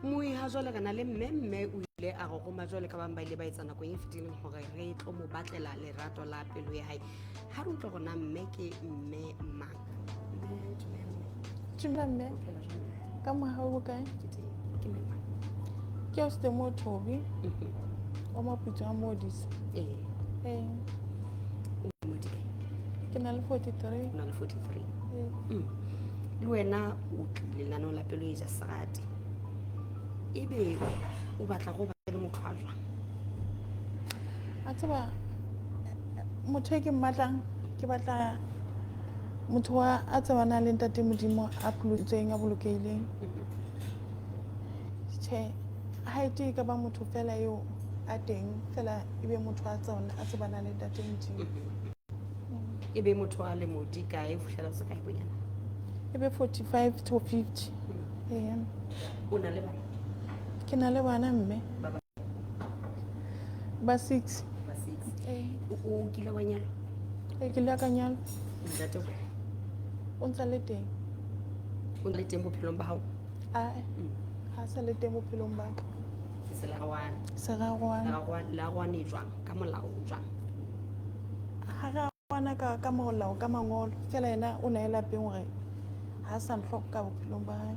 Moe ha jwale re na le mme, mme o ile a re roma jwale ka bang ba ile ba etsa nakong e fetileng hore re tlo mo batlela lerato la pelo ya hae. Ha re utlwa rona mme ke mme mang? Mme, dumela mme. Dumela mme. O phela jwang mme? Ka mohau bo kae? Ke teng. Ke mme mang? Ke o mo Thobi. O maputso a Modisa. Ee. Ee. O mo di kae? Ke na le 43. O na le 43. Ee. Le wena o tlile lenaneo la pelo e ja serati. Ebe o batla go ba le motho a jwang? A tseba motho e ke mmatlang, ke batla motho wa a tsebana le ntate Modimo a pholotsweng, a bolokehileng. Tjhe, ha e te e ka ba motho fela eo a teng fela, e be motho a tsebana, a tsebana le ntate Modimo. E be motho a le modi kae ho fihlela se kae bonyane? E be 45 to 50. Ee. O na le bana? Ke na le bana mme. Ba ba? Ba 6. Ba 6. Ee. O kile wa nyalwa? Ee, ke ile ka nyalwa. Ntate o kae? O ntsa le teng. O le teng bophelong ba hao? Ae. Ha sa le teng bophelong ba ka. Ke se la Se raroane. La roane jwang? Ka molao jwang? Ha re aroana ka molao, ka mangolo. Fela yena o na e lapeng hore ha sa ntlhoka bophelong ba hae.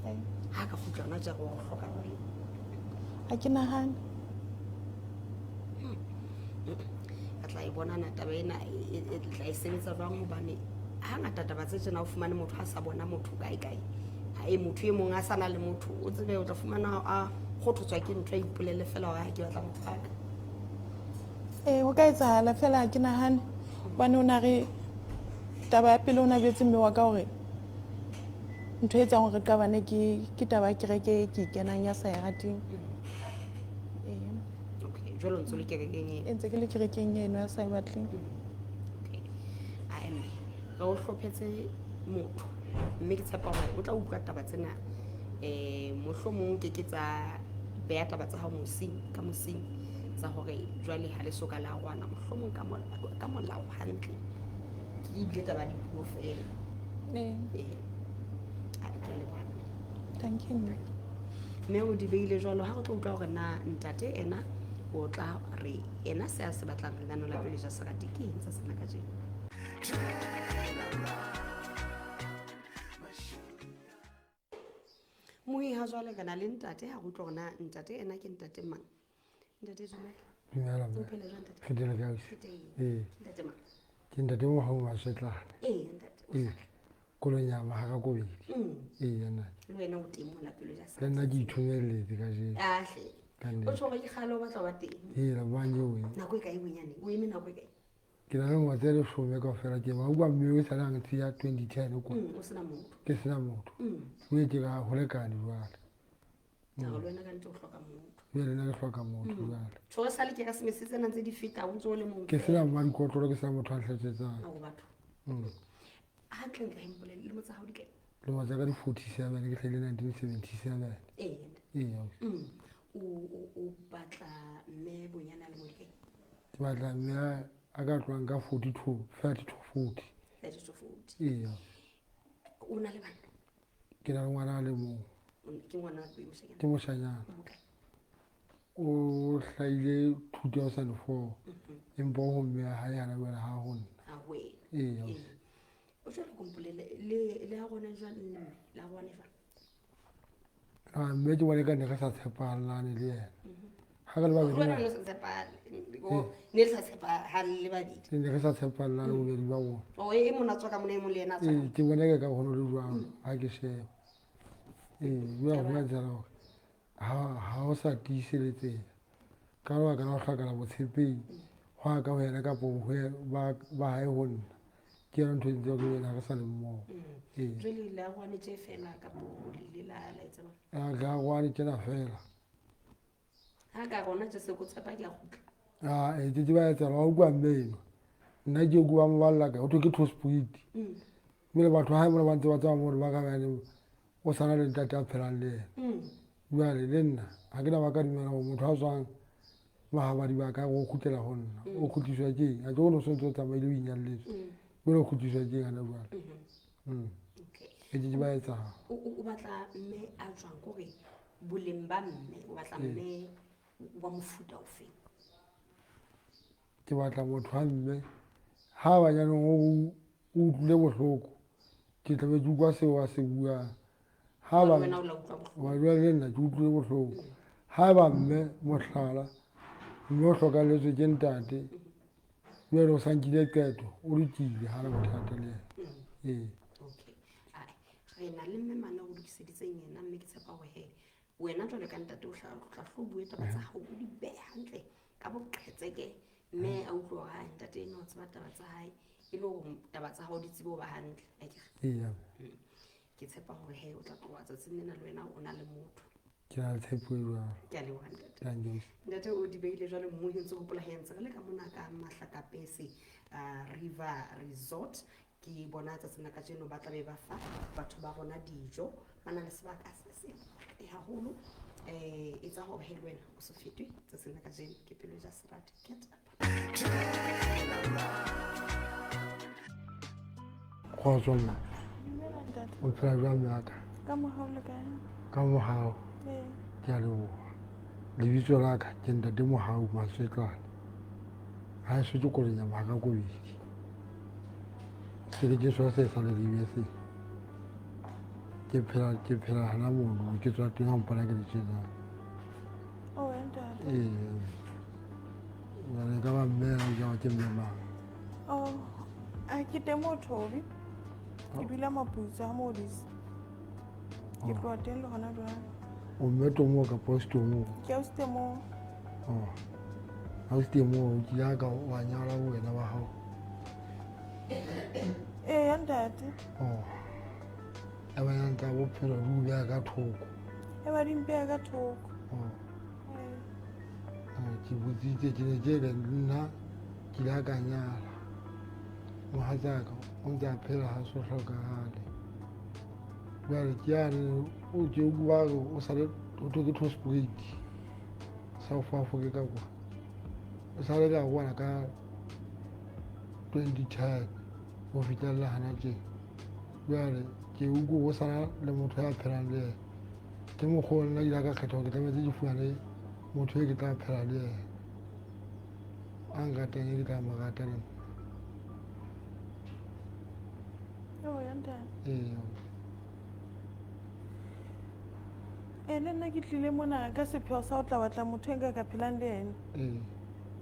Ee. Ha ka kgutla hona tje re o hloka jwale? Ha ke nahane. Re tla e bona na taba ena e tla e sebetsa jwang, hobane hangata taba tse tjena o fumane motho a sa bona motho kae kae. Ha e motho e mong a sa na le motho, o tsebe o tla fumana a kgothotswa ke ntho, a ipolelle fela hore ha ke batla motho wa ka. Ee, ho ka etsahala fela ha ke nahane. Hobane o na re taba ya pele o na jwetse mme wa ka hore ntho e etsang hore re qabane ke taba ya kereke e ke e kenang ya sa e rateng. Ee. Okay, jwale o ntso le kerekeng eno? E ntse ke le kerekeng eno ya sa e batleng. Okay. Ae mme, re o hlophetse motho mme ke tshepa hore o tla utlwa taba tsena, mohlomong ke ke tsa beha taba tsa hao mosing, ka mosing tsa hore jwale ha le soka la arohana, mohlomong ka molao hantle. Ke ebile taba ya dipuo fela. Ee. Ee. A ke a leboha. Thank you, mme. Mme o di beile jwalo, ha re tlo utlwa hore na ntate ena o tla re ena se a se batlang lenaneo la pele ja serati ke eng tsa sena kajeno. Mohi ha jwale re na le ntate, ha re utlwa hore na ntate ena ke ntate mang. Ntate, dumela. Dumela mme. O phela jwang ntate? Re teng kae ausi? Ke teng. Ee. Ke ntate mang? Ke ntate Mohau Maswetlane. Ee, ntate. Ee. Kolonyama ha ka Kobedi. Ee, nna. Le wena o teng mona pelo ja Le nna ke ithomelletse kajeno. Ahle. Ka nnete. O tjho hore ke kgale o batla ho ba teng. Ee, la bang eo e. Nako e kae bonyane? O eme nako e kae? Ke na le ngwa tse leshome kaofela ke ba utlwa mme o sa lang tsi ya 2010 kwa. O sena motho. Ke sena motho. O e ke ka ho lekane jwale. Ka re le wena ka nnete o hloka motho. Jwale nna ke hloka motho jwale. Tjho sa le Keresemese tsena ntse di feta o ntse o le mong. Ke sena mma dikotlolo, ke sena motho a nhlatsetsang. Ao batho. Hantle ntle mpolelle, dilemo tsa hao di kae? Dilemo tsa ka di 47, ke hlahile 1977. Ee. Ee. O batla mme bonyane a le mo kae? Ke batla mme a ka tlohang ka 42, 30 to 40. 30 to 40. Ee. O na le bana? Ke na le ngwana a le mong. Ke ngwana wa moshanyana? Ke moshanyana. O mokae? O hlahile 2004. Empa o ho mme wa hae hana jwale ha ho nna. Ha ho wena. Ee. Ee. O jwale ko mpolelle, le ha rona jwang le mme? Le ha rona jwang? Ah, mme ke bone ka ne re sa tshepahallane le yena. Ha re le babedi Wena ba- ne o sa tshepahale. O, ne le sa tshepahale le babedi. Ne re sa tshepahallane bobedi ba rona. O, e mong a tswa ka mona, e mong le yena a tswa ka Ee, mona. ke bone ka ho no le jwalo ha ke sheba. Ee, jwale ho etsahala hore ha o sa tiiseletseha ka lebaka la ho hlokala botshepehi ho ya ka ho yena kapo ho ba hae ho nna. Ke yona ntho e entseng hore ebe ha re sa le mmoho. Ee. Jwale le arohane tje fela kapo le ile la etsa jwang? Ah, re arohane tjena fela. Ha ka rona tje se ko tshepa ke a kgutla. Ah, e ke ba etsa wa utlwa mme eno. Nna ke bua mo balla ka ho thwe ke two spirit. Mme le batho hae mona ba ntse ba tsamaya mono ba ka bane o sana le ntate a phelang le yena. Jwale le nna ha ke na ba ka dumela hore motho a tswang mahabadi ba ka o kgutlela ho nna. O kgutliswa ke eng? Ha ke o no sontso o tsamaile o inyalletswe. Jwale o kgutliswa ke eng hana jwale? Okay. E ke ba etsahala. O batla mme a jwang? Kore Boleng ba mme, o batla mme wa mofuta ofeng? Ke batla motho wa mme ha banyaneng o utlwile bohloko, ke tlabe ke utlwa seo a se buang. Ha ba Wena o la utlwa bohloko. Wa jwale le nna ke utlwile bohloko. Ha eba mme mohlala, mme o hlokalletswe ke ntate, jwale o sa nkile qeto, o lokile, ha na bothata le yena. Ee. Okay. Ai, re na le mme mane o lokiseditseng yena, mme ke tshepa hore he wena jwale ka ntate o tla hlo bue taba tsa hao, o di behe hantle ka boqhetseke, mme a utlwe hore hai, ntate ena o tseba taba tsa hae, e le hore taba tsa hao di tsebe ho ba hantle, akere? Eya. Ke tshepa hore he o tla tloha tsatsing lena le wena o na le motho. Ke na le tshepo e jwalo. Ke a leboha ntate. Thank you. Ntate o di beile jwale mmohi, ntse hopola he ntse re le ka mona ka Mahlakapese, River Resort. Ke bona tsatsing la kajeno ba tlabe ba fa batho ba rona dijo, ba na le sebaka se setle haholo. Etsa hore he le wena o se fetwe tsatsing la kajeno. Ke pelo ja serati. Get up. Kgotso mma. Dumela ntate. O phela jwang mme wa ka? Ka mohau le kae? Ka mohau. Ee. Ke a leboha. Lebitso la ka ke ntate Mohau Matswetlwane. Ha eso ke Kolonyama ka Kobedi. Se ke so se sa le dibese. Ke phela hana mono, ke tswa teng ha mpona ke le tjena. Oh, ntate. Ee. Jwale ka ba mme a ja ke mme mang? Oh, a ke teng mo Thobi. Ke dula Maputsa ha Modise. Ke tloha teng le hona jwale. O mme Tomo kapa o se Tomo? Ke ausi Temo. Oh. Ausi Temo, o kile ka wa nyala wena wa hao? Ee, ntate. Oh. Ya ba ya ntsa bophelo bo beha ka thoko. E ba di mpeha ka thoko. Oh. Ee. Oh, ke botsitse ke ne ke re nna ke ile ka nyala. Mohatsaka o ntse a phela ha so hlokahale. Jwale ke yane o ke o bua o sale o thwe ke Tosbruit. South Africa ka kwa. O sale ka kwana ka 2010 ho fihlella hana tje. Jwale ke utlwe ho sana le motho ya phelang le yena. Ke mokgwa o nna ke ile ka kgetha hore ke tlametse ke fumane motho e ke tla phela le yena. A nkatang e ke tla mo rata le nna. Oh, ya ntate. Ee. Ee, le nna ke tlile mona ka sepheo sa ho tla batla motho e nka ka phelang le yena. Ee.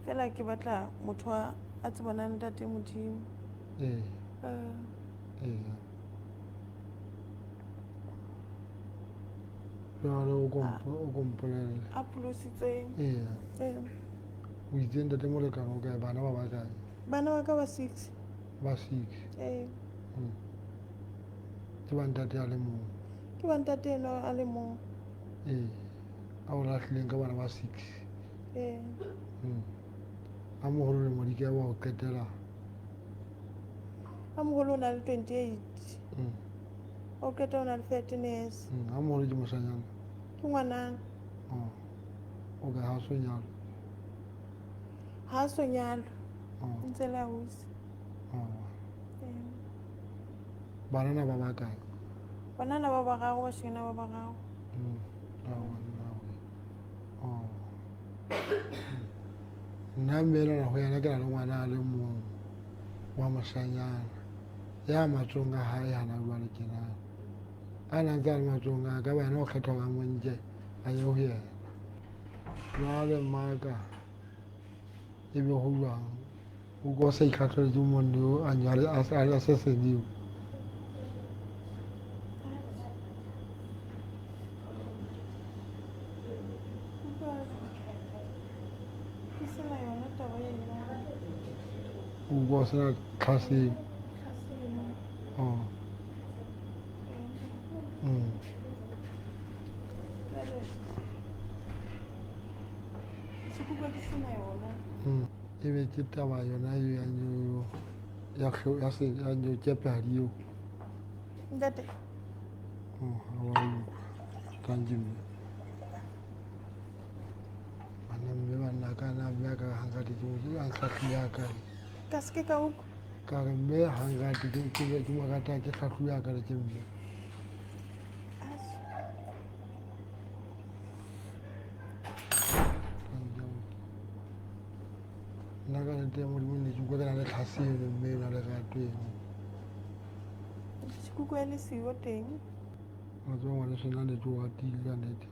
Fela ke batla motho a tsebanang le ntate Modimo. Ee. Ee. Jwale o kompolelle. A pholositseng. Ee. Ee. O itse ntate molekane o kae, bana ba bakae? Bana ba ka ba 6. Ba 6. Ee. Ke ba ntate a le mong? Ke ba ntate enwa a le mong. Ee. A o lahlileng ka bana ba 6. Ee. A moholo le modike wa ho qetela? A moholo o na le 28. O qeta o na le 13 years. A moholo ke moshanyana? Ke ngwanana. Oh. O ka ha so nyalwa? Ha so nyalwa. Oh. Ntse le ausi. Oh. Ee. Banana ba bakae? Banana ba bararo, bashanyana ba bararo. Oh. Nna mme enwana ho yena ke na le ngwana a le mong wa moshanyana. Ya matsohong a hae hana jwale tjena. A na ntse a le matsohong a ka, ba yena o kgetha hore a mo nke a ye ho yena. Jwale mmaka e be ho jwang? O ko sa ikgahlele ke monna eo a nyale a se sediwe. O ko sena tlhaseng. Oh. E be ke taba yona eo ya nyo ya ya se ya nyo tšepehadi eo. Ntate. Oh, ha wa utlwa. Thank you, mme. Bana mme banna ka na mme a ka ha nka ke a ntlhahlile ya kae. Ka se ke ka utlwa. Ka re mme ha nka ke mo rata ke hlahlobe ya ka le ke mme. Nnete ya Modimo ne ke utlwa ke na le tlhase eno mme eno ya lerato eno. Sekuku e le siyo teng. Wa tseba ngwaneso nna ne ke o ratile ka nnete.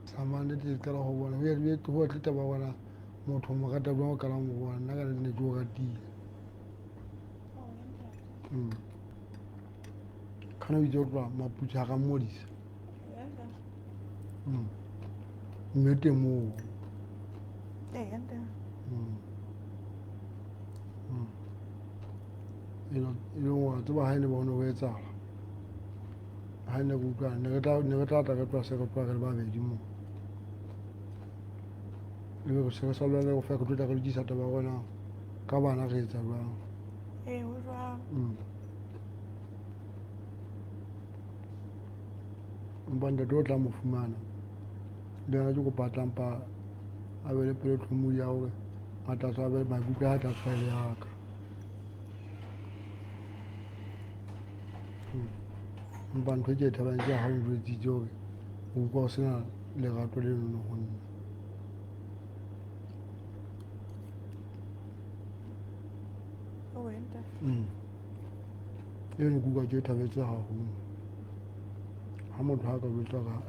Sama nnete ke qala ho bona ho ho tle taba ya bona motho o mo rata jwang o qalang ho bona nna ka nnete ne ke o ratile. Khana o itse o tloha Maputswe ha Rammodisa. Mme teng moo. Ee, ntate. E leng hore tseba ha e ne ba ho ne ho etsahala. Ha ne ke utlwa ne re tla tla re tloha se re tloha re le babedi moo. Ebe re se re sa lwana kaofela re tlo tla re lokisa taba ya rona ka bana re etsa jwang. Ee, ho jwalo. Empa ntate o tla mo fumana. Le yena ke kopa a tla mpa a be le pelotlhomohi ya hore a tla tswa a be maikutlo a hae a tla tshwana le ya ka. Empa ntho e ke e thabelang ke ha o njwetsitse hore o utlwa o sena lerato lenono ho nna. Eno ke utlwa ke e thabetse haholo. Ha motho a ka jwetsa ka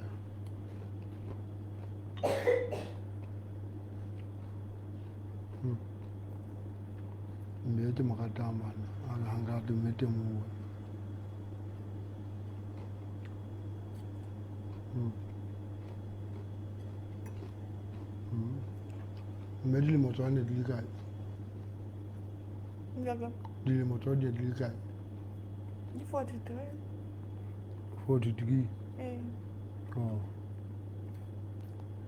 mme ke mo ratang bana a re ha nka mme teng moo. Mme dilemo tsa ne di le kae? Dilemo tsa di le kae? Di 43. 43? Ee. Oh.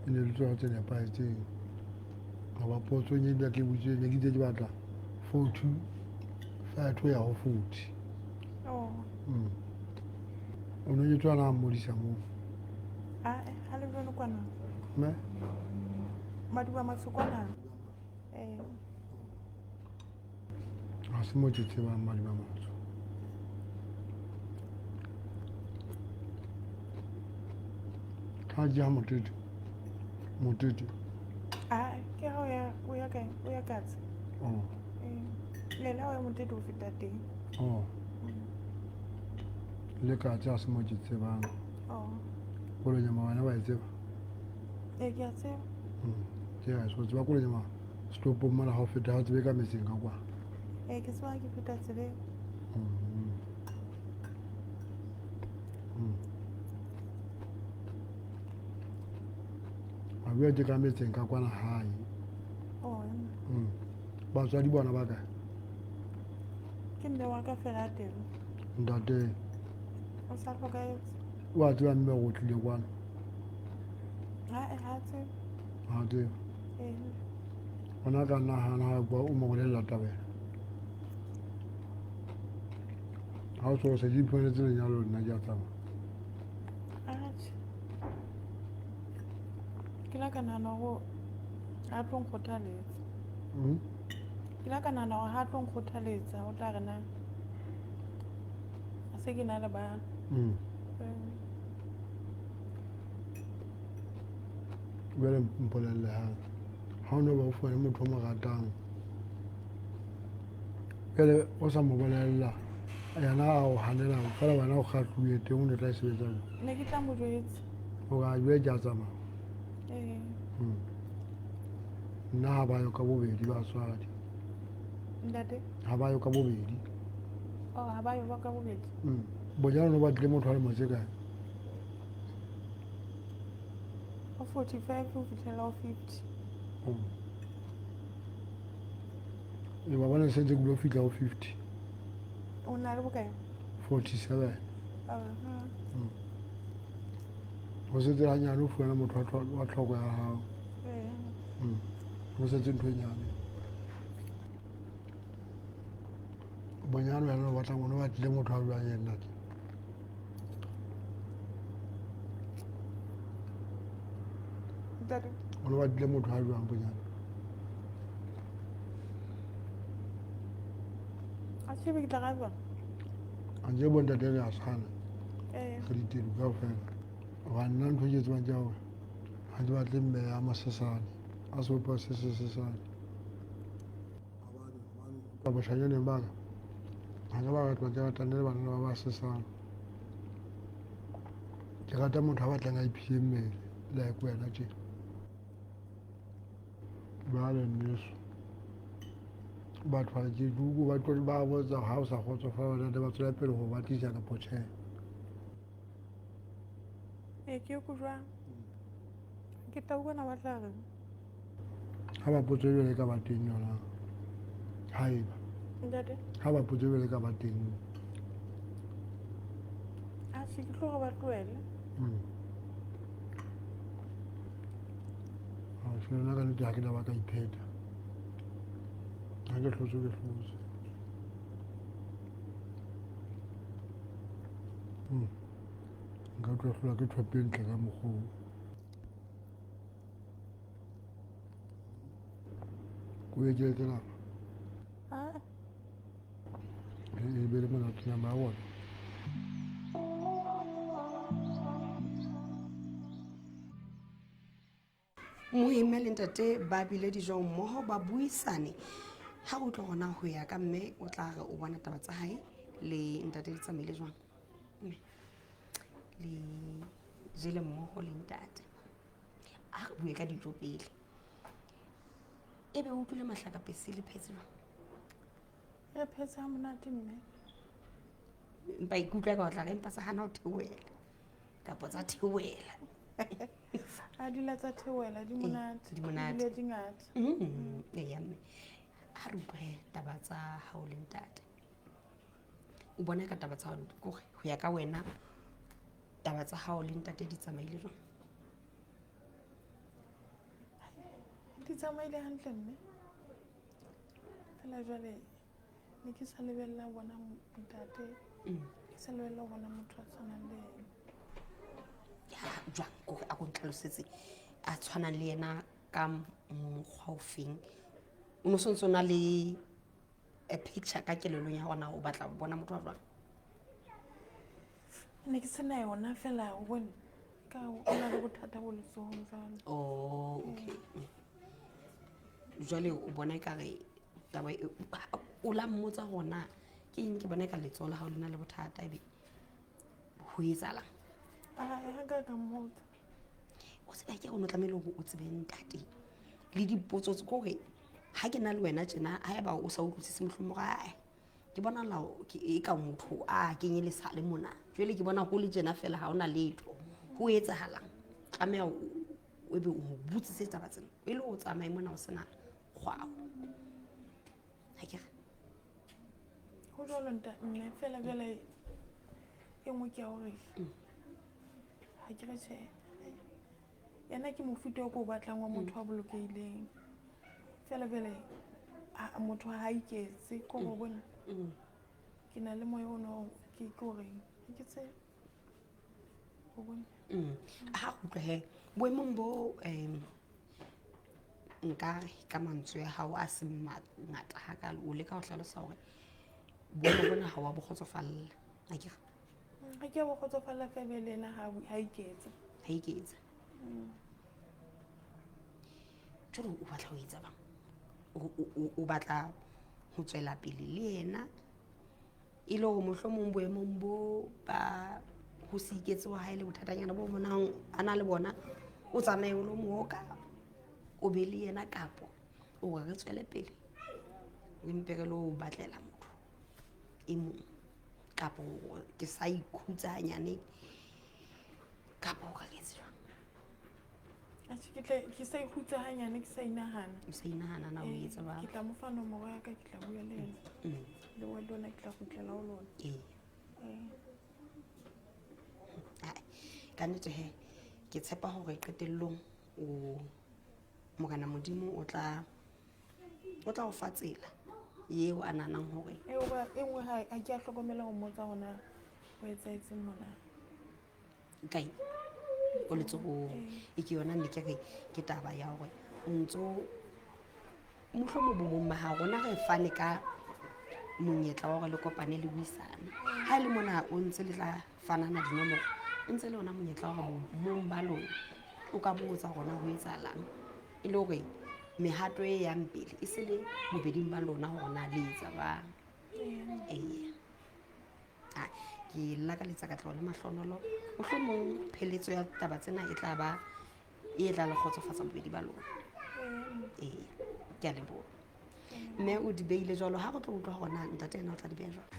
E ne le tsona tse nepahetseng. Hoba potso e ne ke botse ne ke itse ke batla 42 ho ya ho 40. Oh. O ne ke tswana mmodisa moo. Ah, ha le jwalo kwana. Me? Madiba matsho kwana. Eh. Ha se mo ke tsebang Madiba matsho. Ha ke ha Motete. Motete. Ah, ke ha o ya kae? O ya Katse. Oh. Eh, le la o ya Motete o feta teng. Oh. Le Katse ha se mo ke tsebang. Oh. Kolonyama wena wa e tseba? Ee, ke a tseba. Ke a so tseba Kolonyama stopong mona ha o feta ha o tsebe ka metseng ka kwa. Ee, ke tseba ke feta tseleng. A bua ke ka metseng ka kwana hae. Oh. Batswadi bona ba kae? Ke mme wa ka fela teng. Ntate. O sa hlokahetse. Wa tseba mme o tlile kwana? Ha ha tsebe. Ha tsebe. Ee. Ona ka nahana ha bua o mo bolella taba ena. Ha o so se di iphumanetse lenyalo nna ke a tsamaya. Atjhe. Ke la ka nahana hore ha tlo nkgothaletsa. Ke la ka nahana hore ha tlo nkgothaletsa o tla re na a se ke na le bana. Jwale mpolelle ha ha o no ba o fumane motho o mo ratang. Jwale o sa mo bolella yena a o hanela fela wena o kgahluwe teng o ne tla e sebetsa jwang? Ne ke tla mo jwetsa. Hore a jwetse a tsamaya. Ee. Nna ha ba yo ka bobedi batswadi. Ntate? Ha ba yo ka bobedi. Oh, ha ba yo ba ka bobedi. Bonyane no batlile motho a lemo tse kae? O 45 ho fihlela ho 50. E ba bona se ntse ke lo fihla ho 50. O na le bokae? 47. Ho setse hanyane o fumana motho wa tlhoko ya hao. Ho setse ntho e nyane. Bonyane wena o batla ngwana o batlile motho a jwang yena ke? Ntate. O no batlile motho a jwang bonyane? A tsebe ke tla ra jwang? A ntse bo ntate re a tshwana. Ee. Re ditedu kaofela. Hobane nna ntho e ke tsebang ke ya hore ha ke batle mme ya mosesane, a sebopeho se sesesane. Bashanyaneng ba ka ga ke ba rata, ke ratane le banana ba ba sesang. Ke rata motho a batlang a iphile mmele like wena tje. Jwale nneso batho ba ke duko ba tlo ba botsa ha o sa kgotsofala, ntate ba tswela pele ho batlisa kapo tjhe. Ee, ke ko jwang ke tla utlwa ba tla reng. Ha ba potso jwale e ka ba teng yona, haeba ntate ha ba potso jwale e ka ba teng. A se ke tlo gore ba tlohele. Tjhe, nna ka nnete ha ke na ba ka ipheta. Ha ke hlotswe, ke hlotse. Nka utlwa hlola ke thope ntle ka mokgwa oo. Ko ekele nama. Ah. E be le monate nama ya bona. Moime le ntate ba bile dijong mmoho, ba buisane. Ha o utlwa gona ho ya ka mme o tla re o bona taba tsa hae le ntate di tsamaile jwang. Mme le jele mmoho le ntate, a re bue ka dijo pele. Ebe o utlwile mahlakapesi le phetse jwang? Re phetse ha monate mme. Empa ikutlwa ka o tla re empa sa hana ho theohela kapa tsa theohela. A dula tsa theohela, di monate. Di monate. Ebile di ngata. Eya mme, ha re utlwe taba tsa hao le ntate. O bona ka taba tsa hao kore ho ya ka wena taba tsa hao le ntate di tsamaile jwang? Di tsamaile hantle mme. Fela jwale ne ke sa lebella ho bona ntate. Ke sa lebella ho bona motho a tshwanang le yena. Ya jwang kore a ko ntlhalosetse a tshwanang le yena ka mokgwa o feng? O no sontso na le a picture ka kelellong ya hore na o batla ho bona motho wa jwang? Ne ke sena yona fela o bone ka o na le bothata bo letsohong jwalo. Oh, okay. Jwale o bona ekare taba e o la mmotsa hore na ke eng, ke bona eka letsoho la hao le na le bothata ebe ho etsahalang? Ha nka ka mmotsa. O tseba ke o no tlamehile hore o tsebe ntate le dipotso tse kore ha ke na le wena tjena, haeba o sa utlwisise mohlomong ae ke bona la ke e ka motho a kenye lesale mona. Jwale ke bona ho le tjena fela ha ona letho. Ho etsahalang? Tlameha o ebe o mo botsise taba tsena e le o tsamaye mona o sena kgwao. Ha ke re? Ho jwalo mme fela jwale e nngwe ke ya hore ha ke re tjhe. Yena ke mofuta o ko o batlang wa motho a bolokehileng. Fela jwale motho ha iketse ko go bona. Ke na le moya ono ke ke horeng ha ke tsebe. O bone? Ha re utlwe he, boemong bo nkare ka mantswe a hao a seng mangata hakalo, o leka ho hlalosa hore boemo bona ha wa bo kgotsofalla. Ha ke re? Ha ke a bo kgotsofalla fela le yena ha iketse. Ha iketse. Jwale o batla ho etsa bang? O batla ho tswela pele le yena e le hore mohlomong boemong bo ba ho se iketse wa hae le bothatanyana bo bonang a na le bona, o tsamaye o lo mooka, o be le yena, kapo o re re tswele pele re mpe re lo batlela motho e mong, kapo ke sa ikhutsa hanyane, kapo o ka ke etse jwang? Atjhe, ke tla ke sa ikhutsa hanyane, ke sa inahana. O sa inahana na o etsa jwang? Ke tla mo fa nomoro ya ka, ke tla bua le yena. Le wa lona ke tla kgutlela ho lona. Ai, ka nnete he, ke tshepa hore qetellong o Morena Modimo o tla o fa tsela eo a nahanang hore E hoba e nngwe ha ke a hlokomela ho mmotsa hore na ho etsahetseng mona. Kae? O letsohong. E ke yona ne ke re ke taba ya hore o ntso mohlomong bo mong ba hao, rona re fane ka monyetla wa hore le kopane le buisane. Ha e le mona o ntse le tla fanana dinomoro, o ntse le ona monyetla wa hore mong ba lona o ka botsa hore na ho etsahalang, e le hore Mehato e yang pele e se le bobeding ba lona hore na le etsa jwang. Eya, ke lakaletsa katleho le mahlonolo. Mohlomong pheletso ya taba tsena e tla ba e tla le kgotsofatsa bobedi ba lona. Ee, ke a leboha. Mme o di beile jwalo, ha re tlo utlwa hore na ntate ena o tla di beha jwang.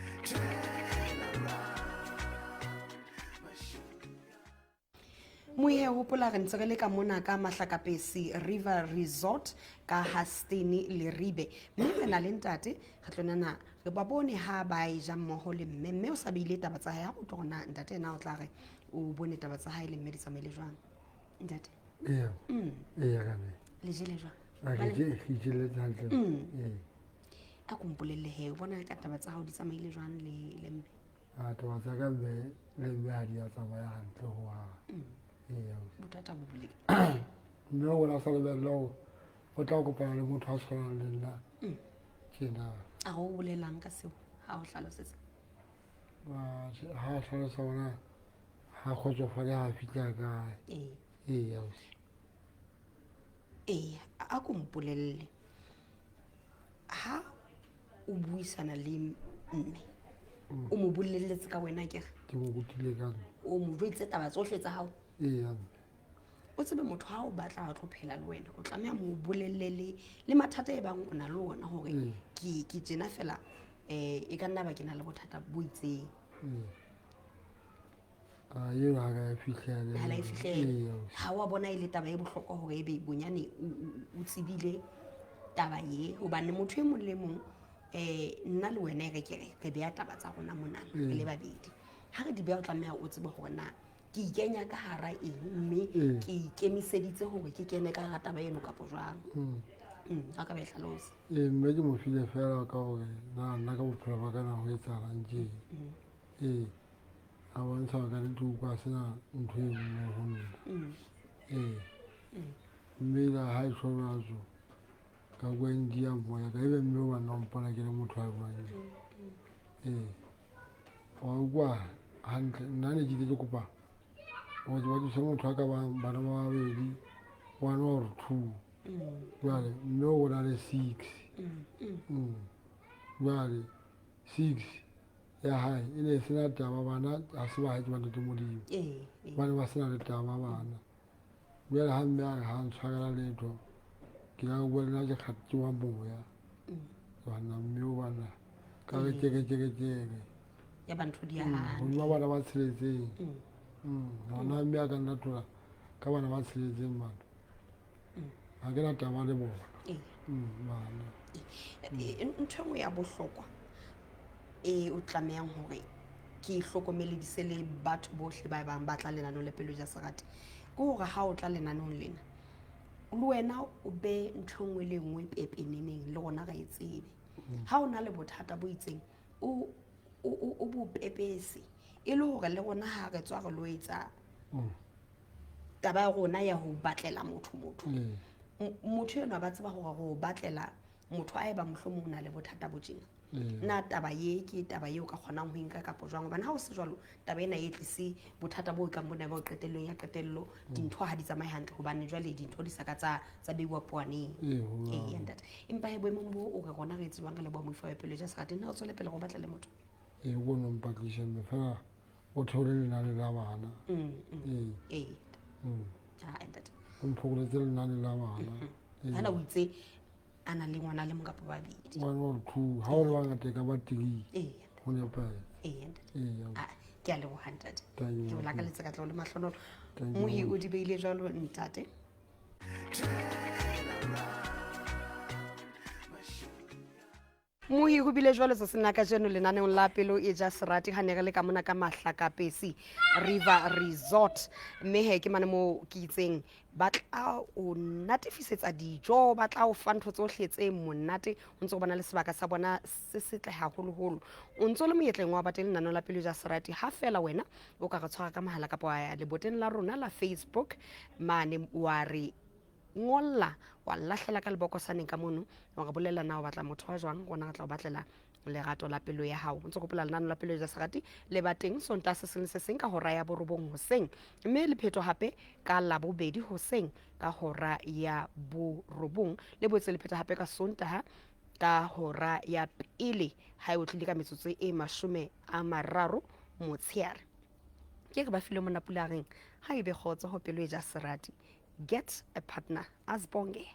Mohe, hopola re ntse re le ka mona ka Mahlakapesi River Resort ka Hastene Leribe, mme re na le ntate. Re tlo nana re ba bone ha ba e ja mmoho le mme. Mme o sa beile taba tsa hae, ha re utlwa hore na ntate ena o tla re o bone taba tsa hae le mme di tsamaile jwang. Ntate? Ee. Ee, ka mme. Le jele jwang? A ke je, ke jeletse hantle. Ee. A ko mpolelle he, o bona ka taba tsa hao di tsamaile jwang le mme? A taba tsa ka mme le mme ha di a tsamaya hantle hohang. Ee, ausi. Bothata bo bile. Mme o na sa lebella hore o tla kopana le motho a tshwanang le nna tjena. A go bolelang ka seo ha o hlalosetsa? Ha a hlalosa hore ha kgotsofale ha fihla kae. Ee. Ee, ausi. Ee, a ko mpolelle. Ha o buisana le mme, o mo bolelletse ka wena akere? Ke mo rutile ka nna. O mo jweditse taba tsohle tsa hao? Ee, mme. O tsebe motho ha o batla a tlo phela le wena, o tlameha mo bolelle le mathata e bang o na le ona hore ke tjena fela, e ka nna ba ke na le bothata bo itseng. A eo ha ka e fihlela. Ha la e fihlela. Ee, ausi. Ha wa bona e le taba e bohlokwa hore ebe bonyane o tsebile taba e, hobane motho e mong le mong, nna le wena e re ke re, re beha taba tsa rona mona, re le babedi. Ha re di beha o tlameha o tsebe hore na ke ikenya ka hara eng, mme ke ikemiseditse hore ke kene ka hara taba eno kapo jwang. Ha ka ba e hlalosa. Ee, mme ke mo file fela ka hore na nna ka bophelo ba ka na ho etsahalang tje. Ee, a bontsha hore ka nnete o utlwa a sena ntho e nngwe ho nna. Ee. Mme ile ha e tjho jwalo, ka bua India moya ka ebe mme o banna o mpona ke le motho a buang. Ee. Wa utlwa hantle, nna ne ke ile ke kopa hore ke ba thuse motho a ka bang bana ba babedi, 1 or 2. Jwale mme o na le 6. Jwale 6 ya hae e ne e sena taba, bana ha se ba hae ke ba ntate Modimo. Ba ne ba sena le taba bana. Jwale ha mme a re ha ntshwarela letho, ke la bua le nna ke ke wa moya. Bana mme o bana ka re kere kere kere. Ya ba ntho di ya hantle. Hodima bana ba tsheletseng. Hona mme a ka nna thola ka bana ba tsheletseng bana. Ha ke na taba le bona. Bana. Ntho e nngwe ya bohlokwa e o tlamehang hore ke hlokomeledise le batho bohle ba bang ba tla lenaneong la Pelo ja Serati, ke hore ha o tla lenaneong lena le wena o be ntho e nngwe le e nngwe pepeneneng, le rona re e tsebe. Ha o na le bothata bo itseng, o bo pepese, e le hore le rona ha re tswa re lo etsa taba ya rona ya ho batlela motho motho. Motho enwa ba tseba hore re o batlela motho a eba mohlomong o na le bothata bo tjena. Na taba ye ke taba eo ka kgonang ho e nka kapo jwang? Hobane ha o se jwalo, taba ena e tlise bothata bo kang bona bo qetellong ya qetello, dintho ha di tsamaye hantle hobane jwale dintho di sa ka tsa beiwa poaneng. Ho Ee, jwalo. ntate. Empa he boemong bo o re rona re tsebang re leboha moifo wa pelo ja Serati, nna o tswele pele go batla le motho. Ee, o no mpatlise mme fela o theole lenane la bana. Ee. Ee. Ha, ntate. O mphokoletse lenane la bana. Ee. Hana o itse a na le ngwana le mong kapa babedi. 1 or 2, ha o le bangata e ka ba 3. Ee. Ho nepahetse. Ee, ntate. Ee, ya. Ah, ke a leboha, ntate. Thank you, Ke o ma'am. lakaletsa katleho le mahlonolo. Thank you, Mohi ma'am. o di beile jwalo, ntate. Mohi ho bile jwalo tsatsing la kajeno lenaneong la Pelo e ja Serati, ha ne re le ka mona ka Mahlakapesi River Resort. Mme he ke mane moo ke itseng ba tla o natefisetsa dijo, ba tla o fa ntho tsohle tse monate, o ntse o bona le sebaka sa bona se setle haholoholo. O ntse o le monyetleng wa ba teng lenaneong la Pelo e ja Serati, ha fela wena o ka re tshwara ka mohala kapa wa ya leboteng la rona la Facebook mane wa re ngolla, wa lahlela ka lebokosaneng ka mono, wa re bolella na o batla motho wa jwang, rona re tla o batlela Lerato la pelo ya hao. O ntse gopola lenano la pelo ya serati le ba teng Sontaha se seng le se seng ka hora ya borobong hoseng, mme le phetho hape ka Labobedi hoseng ka hora ya borobong, le boetse le phetha hape ka Sontaha ka hora ya pele ha e otlile ka metsotso e 30 motsheare. Ke re ba file mona pula reng ha ebe kgotso ho pelo e ja serati. Get a partner, asibonge.